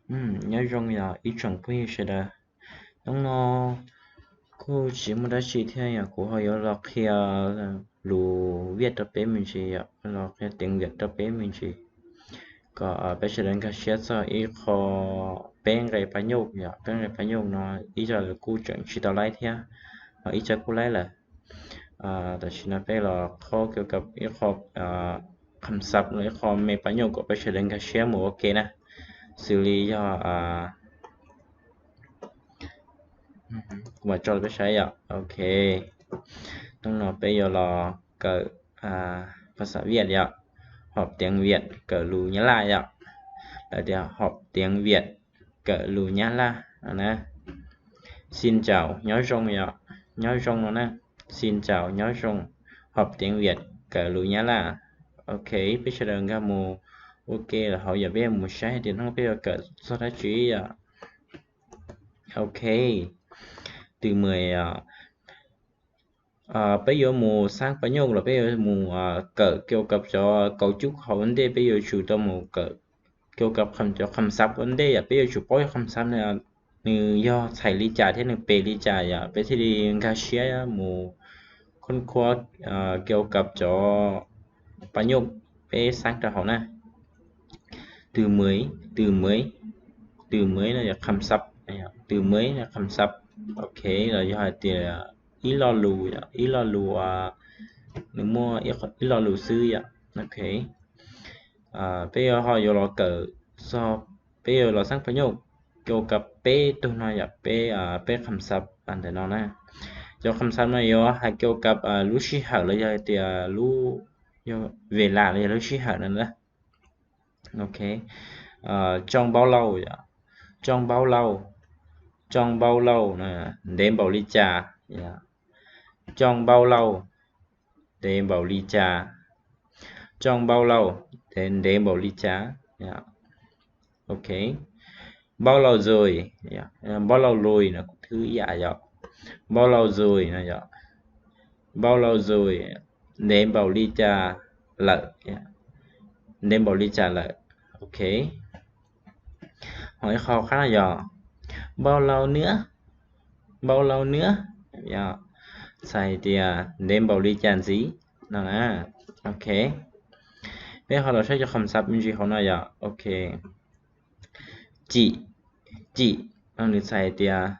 Nyob zoo yog ib tsoom phooj ywg sawv daws. Hnub no kuj tsis muaj dab tsi thiab yog kuv ho yuav los qhia lus Viaj rau peb me ntsis yom, los qhia tiếng Việt rau peb me ntsis, kom peb sawv daws nkag siab txog ib qho peb nqe pab nyuj yom. Peb nqe pab nyuj no ib co kuj tseem tsis tau laib thiab, ho ib co kuj laib lawm. Tam sim no peb los qhov kio kab ib qho kham xav los ib qho me pab nyuj kom peb sawv daws nkag siab mus ua ke na, xws li yog kuv mam tso peb saib yom. Ok, hnub no peb yuav los kawm phas xas Viaj yom, học tiếng Việt kawm lus Nyab Laj yom, lawv tias học tiếng Việt kawm lus Nyab Laj na. Xin chào nyob zoo yom, nyob zoo no na. Xin chào nyob zoo, học tiếng Việt kawm lus Nyab Laj. Ok, peb sawv daws nkag mus ua ke los hauv yom, peb mus saib tias hnub peb yuav kawm txog dab tsi yom. Ok, từ mười yom, peb yuav mus xab pab nyuj los peb yuav mus kawm kio kab cov cấu trúc hauv ntej, peb yuav tsum tau mus kawm kio kab cov kham xav ua ntej yom. Peb yuav tsum paub kham xav na, nws yog txhais li cas thiab nws pes li cas yom, peb thiaj li nkag siab mus khoob khuab kio kab cov pab nyuj peb xab rau hauv na. Từ mười, từ mười, từ mười no yog kham xav, từ mười no kham xav. Ok, los yog hais tias ib lo lus yom, ib lo lus, nws muaj ib lo lus xwb yom. Ok, peb yuav ho yuav los kawm txog, peb yuav los xab pab nyuj kio kab peb tug no yom, peb, peb kham xav ntawm no na. Cov kham xav no yuav hais kio kab lub sij hawm los yog hais tias lub, yog về làm los yog lub sij hawm no na. Ok, trong bao lâu yom, trong bao lâu, trong bao lâu na, ntev npaum li cas yom, trong bao lâu, ntev npaum li cas, trong bao lâu, ntev npaum li cas. Ok, bao lâu rồi, bao lâu rồi no kuj thwb ib yam yom, bao lâu rồi no yom, bao lâu rồi, ntev npaum li cas lawm, ntev npaum li cas lawm. Ok, ho ib qho qab no yog bao lâu nữa, bao lâu nữa, txhais tias ntev npaum li cas ntxiv no na. Ok, peb ho los saib cov kham xav me ntsis hauv no yom. Ok, chị, chị no nws txhais tias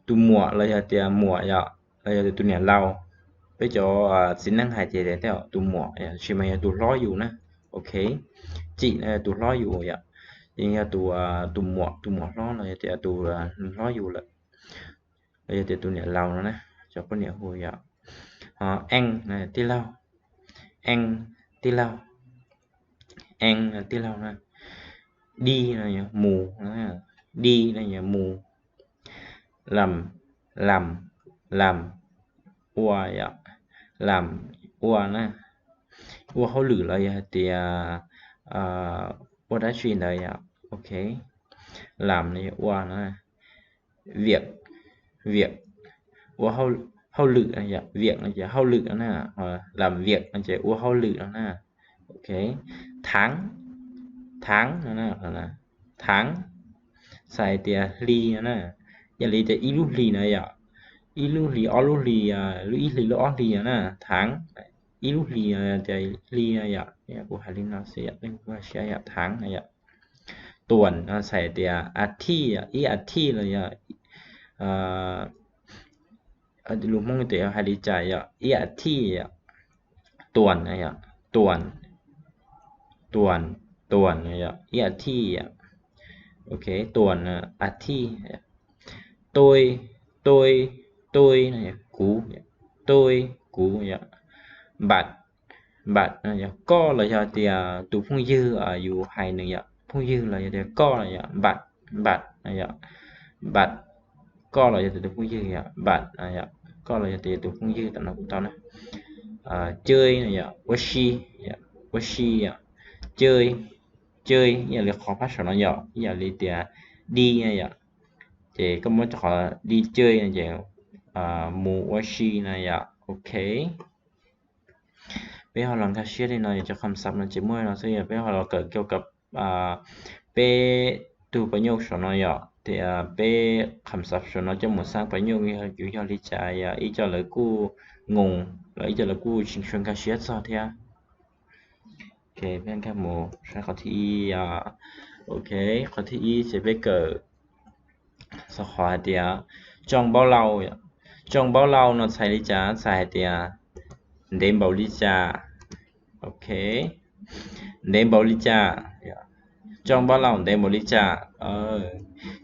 tus muam los yog tias muam yom, los yog tias tus niam laus. Peb cov txiv neej hais tias tej tus muam, tsis mas yog tus hlob yus na. Ok, chị no yog tus hlob yus yom, ces yog tus, tus muam, tus muam hlob los yog tias tus hlob yus lawm, los yog tias tus niam laus no na, cov poj niam hu yom. Ho em no tij laug, em, tij laug, em no tij laug na. Đi no yog mus, đi no yog mus. Làm, làm, làm, ua yom, làm, ua na, ua hauj lwm los yog hais tias ua dab tsi ntawd yom. Ok, làm no yog ua no, việc, việc, ua hauj lwm yom, việc no ces hauj lwm na, làm việc no ces ua hauj lwm no na. Ok, tháng, tháng no, tháng txhais tias hli no na, yog li tias ib lub hlis no yom, ib lub hlis ob lub hlis, lub ib hlis lub ob hlis no na, tháng, ib lub hlis no tias hli no yom. Kuv hais li no xwb yom, kuv hais siab yom, tháng no yom. Tuần no txhais tias a thij, ib a thij los yog lus Hmoob tias hais li cas yom, ib a thij yom. Tuần no yom, tuần, tuần, tuần no yom, ib a thij yom. Ok, tuần, a thij. Tôi, tôi, tôi no yog kuv, tôi, kuv yom. Bạn, bạn no yog koj los yog tias tus phooj ywg yus hais nws yom, phooj ywg los yog tias koj no yom, bạn, bạn no yom, bạn, koj los yog tias tus phooj ywg yom, bạn no yom, koj los yog tias tus phooj ywg tam no kuj tau na. Chơi no yom, ua si, ua si yom, chơi, chơi ib yam li qhov phab saum no yom, ib yam li tias đi no yom, ces koj muab cov qhov đi chơi no ces mus ua si no yom. Ok, peb ho los nkag siab li no, yog cov kham xav no ces muaj no xwb, yog peb ho los kawm kio kab peb tug paj nyuj saum no yom, tias peb qham xav saum no coj mus xaab paj nyuj yog yus yog li cas yom, ib co lawv kuj ngoo, los ib co lawv kuj tsis tshua nkag siab txog thiab. Ok, peb nkag mus saib qhov thib ib yom. Ok, qhov thib ib ces peb kawm txog qhov hais tias trong bao lâu, trong bao lâu no txhais li cas, txhais hais tias ntev npaum li cas. Ok, ntev npaum li cas, trong bao lâu ntev npaum li cas.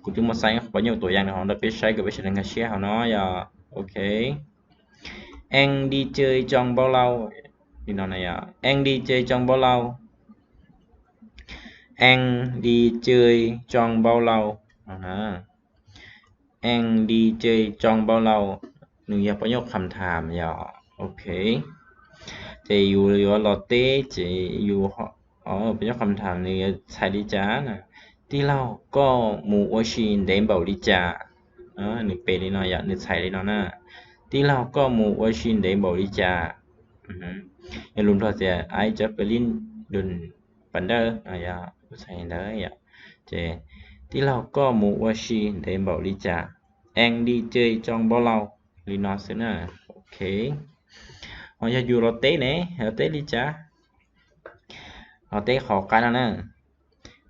Kuv twb muab xaab paj nyuj tuam yam no hauv ntawd peb saib kom peb sawv daws nkag siab hauv no yom. Ok, em đi chơi trong bao lâu, li no na yom, em đi chơi trong bao lâu, em đi chơi trong bao lâu, em đi chơi trong bao lâu, nws yog paj nyuj qham tham yom. Ok, ces yus yuav los teb ces yus, paj nyuj qham tham nws yuav txhais li cas na. Tij laug, koj mus ua si ntev npaum li cas? Nws pem li no yom, nws txhais li no na. Tij laug, koj mus ua si ntev npaum li cas? Yog lus Nplog tias ai cov pes lib dun pas dawb, kuv txhais ntawd yom. Ces tij laug, koj mus ua si ntev npaum li cas? Em đi chơi trong bao lâu, li no xwb na. Ok, ho yog yus los teb ne, los teb li cas? Los teb qhov qab no na.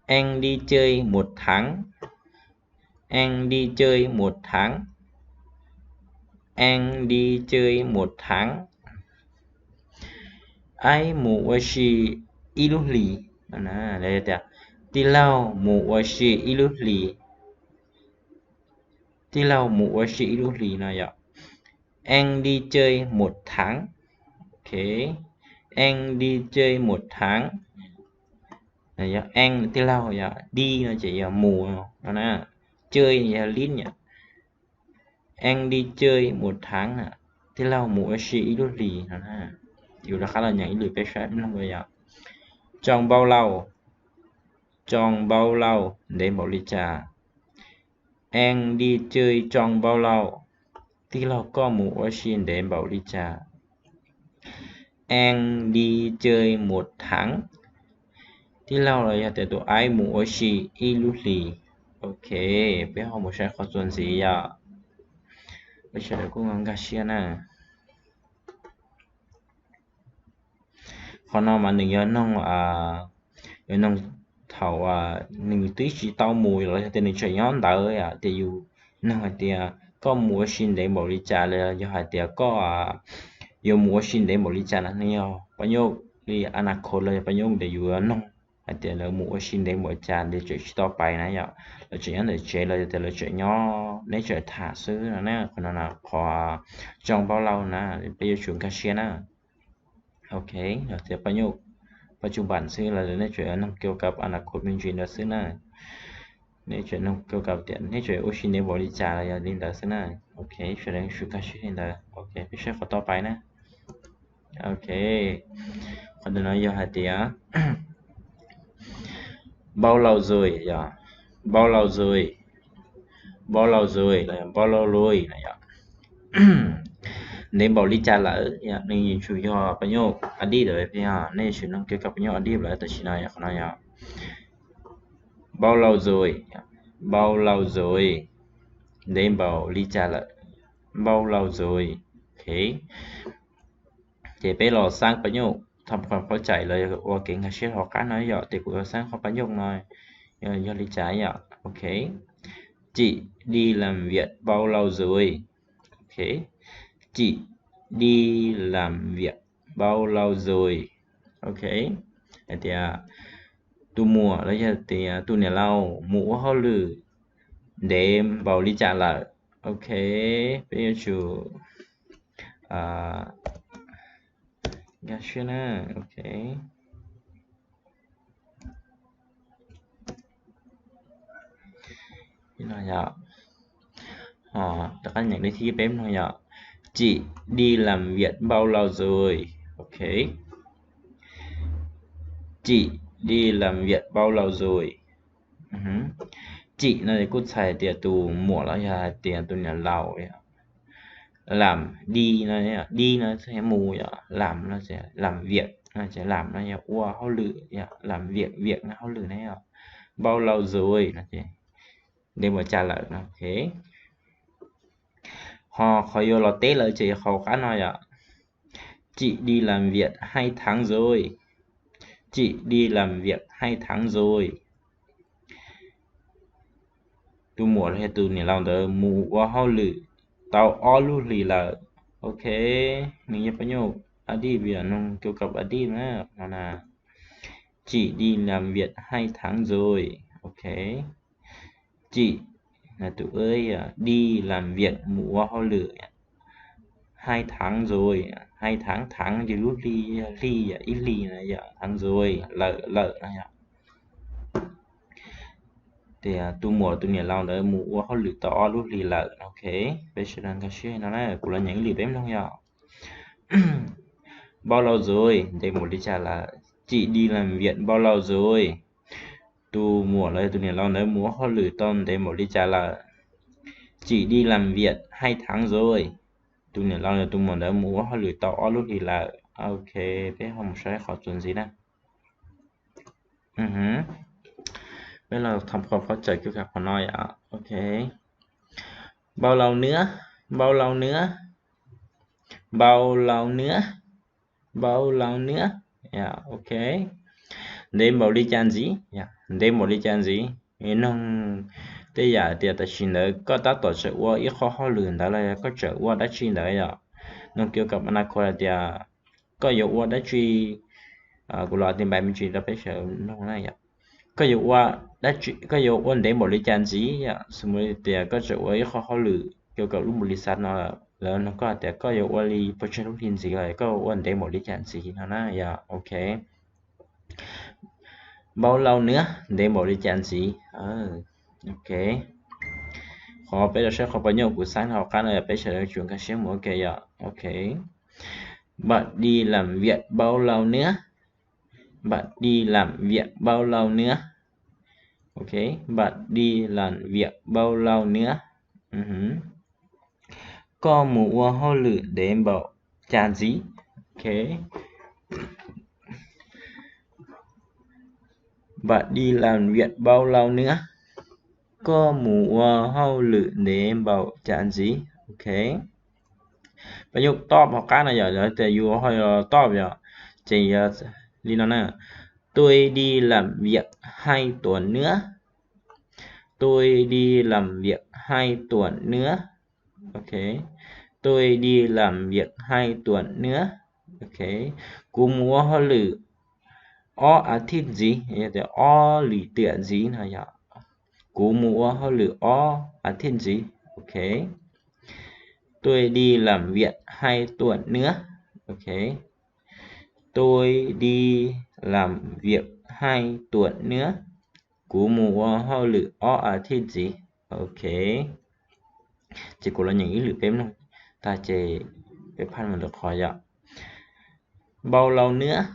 Em đi chơi một tháng. Em đi chơi một tháng. Em đi chơi một tháng. Aib mus ua si ib lub hlis. Tias, tij laug mus ua si ib lub hlis. Tij laug mus ua si ib lub hlis no yom. Em đi chơi một tháng. Ok, em đi chơi một tháng. Yog em, tij laug, yog đi no ces yog mus no na. Chơi yog lib yom. Em đi chơi một tháng na, tij laug mus ua si ib lub hlis no na. Yus rov qab los nyeem ib lwm peb saib mloog yom. Trong bao lâu, trong bao lâu, ntev npaum li cas? Em đi chơi trong bao lâu, tij laug koj mus ua si ntev npaum li cas? Em đi chơi một tháng. Tij laug los yog tias tus aib mus ua si ib lub hlis. Ok, peb ho mus saib qhov txuas ntxiv yom. Peb sawv daws kuj nkag siab na. Qhov no mas nws yog noog, yog noog thaum nws twb tsis tau mus los yog tias nws tseem nyob ntawd, tias yus noog hais tias koj mus ua si ntev npaum li cas los yog hais tias koj yuav mus ua si ntev npaum li cas na, nws yog paj nyuj li a na kho los yog paj nyuj ntawd yus yuav noog hais tias lawv mus ua si ntev npaum li cas ntev tseem tsis tau pais na yom, lawv tseem nyob ntawm tsev los yog tias lawv tseem nyob neb tseem tham xwb no na. Qhov no qhov trong bao lâu na, peb yuav tsum nkag siab na. Ok, yog tias paj nyuj pas tsuj npam xwb los nej tseem noog kêu cặp a na kho me ntsis ntawd xwb na. Nej tseem noog kêu cặp tias neb tseem ua si ntev npaum li cas los yog li ntawd xwb na. Ok, sawv daws tsum nkag siab li ntawd. Ok, peb saib qhov toj pais na. Ok, qhov ntawm no yog hais tias bao lâu rồi yog bao lâu rồi, bao lâu rồi los yog bao lâu rồi na yom. Ntev npaum li cas lawm yom, nws yuav tsum yog paj nyuj a dib lawm, nej yuav tsum noog kêu cặp paj nyuj a dib lawm tam sim no yom, qhov no yom. Bao lâu rồi, bao lâu rồi, ntev npaum li cas lawm, bao lâu rồi. Ok, ces peb los xaab paj nyuj tham khom khaub cai los ua kev nkag siab hauv qab no yom, ces kuv yuav xaab qhov paj nyuj no, yog li cas yom. Ok, chị đi làm việc bao lâu rồi? Ok, chị đi làm việc bao lâu rồi? Ok, hais tias tus muam los yog tias tus niam laus mus ua hauj lwm ntev npaum li cas lawm. Ok, peb yuav tsum nkag siab na. Ok, rov qab nyeem li thib peb mloog yom. Chị đi làm việc bao lâu rồi? Ok, chị đi làm việc bao lâu rồi? Chị no kuj txhais tias tus muam los yog hais tias tus niam laus yom. Làm đi no, đi no mus yom, làm no, làm việc no, làm no yog ua hauj lwm yom, làm việc, việc no hauj lwm ne yom. bao lâu rồi no ces ntev npaum cas lawm no, ok. Ho qhov yuav los teb lawv ces qhov qab no yom, chị đi làm việc hai tháng rồi, chị đi làm việc hai tháng rồi. Tus muam los yog tus niam laus ntawd mus ua hauj lwm tau ob lub hlis lawm. Ok, nws yog pab nyuj a dij, vim nws kêu cập a dij na, no na. Chị đi làm việc hai tháng rồi. Ok. Chị là tus ơi đi làm việc, mus ua hauj lwm hai tháng rồi, hai tháng, tháng ces lub hli, hli yog ib hlis na yom, tháng rồi lawm, lawm no yom. Tias tus muam tus niam laus ntawd mus ua hauj lwm tau ob lub hlis lawm. Ok, peb sawv daws nkag siab no na, kuv los nyeem ib lwm peb mloog yom. Bao lâu rồi, ntev npaum li cas lawm? Chị đi làm việc bao lâu rồi? Tus muam los yog tus niam laus ntawd mus ua hauj lwm tau ntev npaum li cas lawm? Chị đi làm việc hai tháng rồi. Tus niam laus los tus muam ntawd mus ua hauj lwm tau ob lub hlis lawm. Ok, peb ho mus saib qhov txuas ntxiv na. Peb los tham qhov qhov txawm kws qhov no yom. Ok. Bao lâu nữa? Bao lâu nữa? Bao lâu nữa? Bao lâu nữa? Ok. Ntev npaum li cas ntxiv? Ntev npaum li cas ntxiv? Noog tej yam tias tam sim ntawd koj tab tom tseem ua ib qho hauj lwm ntawd los yog koj tseem ua dab tsi ntawd yom. Noog kêu cập a na kho hais tias koj yuav ua dab tsi, kuv los ti npai me ntsis rau peb sawv daws mloog na yom. Koj yuav ua dab tsi, koj yuav ua ntev npaum li cas ntxiv yom? Xws li tias koj tseem ua ib qho hauj lwm kêu cập lub npaum li xav no, lawv noog koj tias koj yuav ua li puas tsawg lub hli ntxiv los koj ua ntev npaum li cas ntxiv no na yom. Ok. Bao lâu nữa, ntev npaum li cas ntxiv? Ok. Qhov peb los saib qhov pab nyuj kuv xav hauv qab no yog peb sawv daws tsuas nkag siab mus. Ok yom. Ok. Bạn đi làm việc bao lâu nữa? Bạn đi làm việc bao lâu nữa? Ok, bạn đi làm việc bao lâu nữa? Koj mus ua hauj lwm ntev npaum cas ntxiv? Ok. Bạn đi làm việc bao lâu nữa? Koj mus ua hauj lwm ntev npaum cas ntxiv? Ok. Pab nyuj toj hauv qab no yog tias yus ho yog toj yom, ces yog li no na. Tôi đi làm việc hai tuần nữa. Tôi đi làm việc hai tuần nữa. Ok. Tôi đi làm việc hai tuần nữa. Ok. Kuv mus ua hauj lwm ob a thiv ntxiv, yog tias ob lim tiam ntxiv no yog. Kuv mus ua hauj lwm ob a thiv ntxiv. Ok. Tôi đi làm việc hai tuần nữa. Ok. Tôi đi làm việc hai tuần nữa. Kuv mus ua hauj lwm ob a thiv ntxiv. Ok. Ces kuv los nyeem ib lwm peb mloog tag ces peb phaj mus lwm qhov yom. Bao lâu nữa?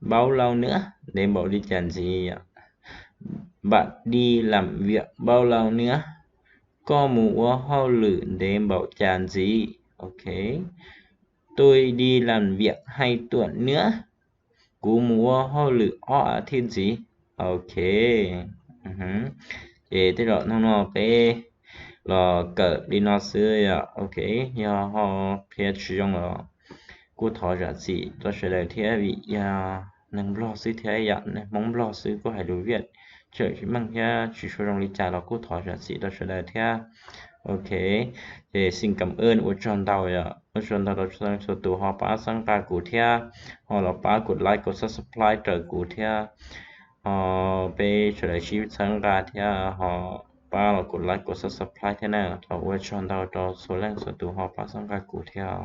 Bao lâu nữa? Ntev npaum li cas ntxiv yom? Bạn đi làm việc bao lâu nữa? Koj mus ua hauj lwm ntev npaum cas ntxiv? Ok. Tôi đi làm việc hai tuần nữa. Kuv mus ua hauj lwm ob a thiv ntxiv. Ok. Ces tej zaum hnub no peb los kawm li no xwb yom. Ok, yog ho qhia tsis zoo los kuj thov zam txim rau sawv daws thiab, vim yog neeg Nplog xwb thiab yom, neeg Hmoob Nplog xwb kuj hais lus Viaj tseem tsis meej thiab tsis tshua zoo li cas los kuj thov zam txim rau sawv daws thiab. Ok, ces xin cảm ơn, ua tsaug ntau yom, ua tsaug ntau rau txhua tus ho pab txhawb nqa kuv thiab, ho los pab kuv like, kuv subscribe raws kuv thiab, ho peb sawv daws sib txhawb nqa thiab ho pab los kuv like, kuv subscribe thiab na, los ua tsaug ntau rau txhua leej txhua tus ho pab txhawb nqa kuv thiab.